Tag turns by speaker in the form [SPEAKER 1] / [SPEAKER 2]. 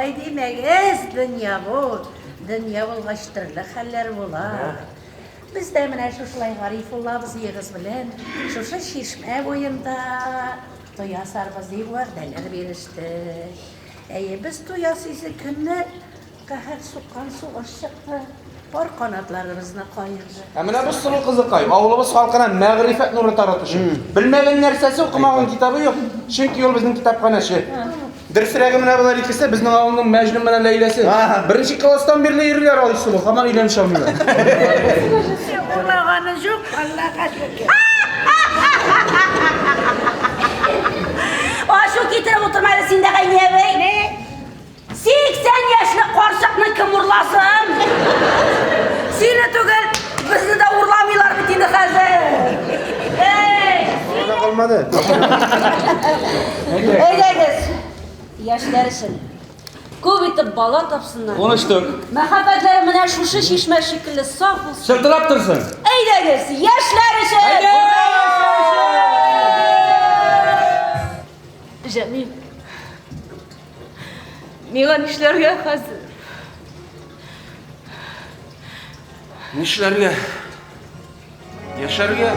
[SPEAKER 1] Алай димәгез, дөнья бу. Дөнья булгач төрле хәлләр була. Без дә менә шушылай Гарифулла абзыегыз белән шушы чишмә буенда туй ясарбыз дип вәгъдәләр бирештек. Әйе, без туй ясыйсы көнне Каһәр суккан сугыш чыкты, пар канатларыбызны каерды.
[SPEAKER 2] Ә менә бу сылу кызыкай, авылыбыз халкына мәгърифәт нуры таратучы. Белмәгән нәрсәсе, укымаган китабы юк. Чөнки ул безнең китапханәче. Дөресрәге менә болар икесе безнең авылның Мәҗнүн белән Ләйләсе. Беренче класстан бирле йөриләр Айсылу, һаман өйләнешә алмыйлар.
[SPEAKER 1] Урлаганы юк, Аллага шөкер.
[SPEAKER 3] Ачу китереп утырма әле син дә, Гайни әбей. 80 яшьлек карчыкны кем урласын? Сине түгел, безне дә урламыйлар бит инде хәзер. Эй!
[SPEAKER 2] Урда калмады.
[SPEAKER 3] Әйдәгез, яшьләр өчен. Күп итеп бала тапсыннар.
[SPEAKER 4] Конуштык.
[SPEAKER 3] Мәхәббәтләре менә шушы чишмә шикелле саф булсын.
[SPEAKER 4] Чылтырап торсын.
[SPEAKER 3] Әйдәгез, яшьләр өчен!
[SPEAKER 5] Җәмил. Миңа нишләргә хәзер?
[SPEAKER 2] Нишләргә? Яшәргә.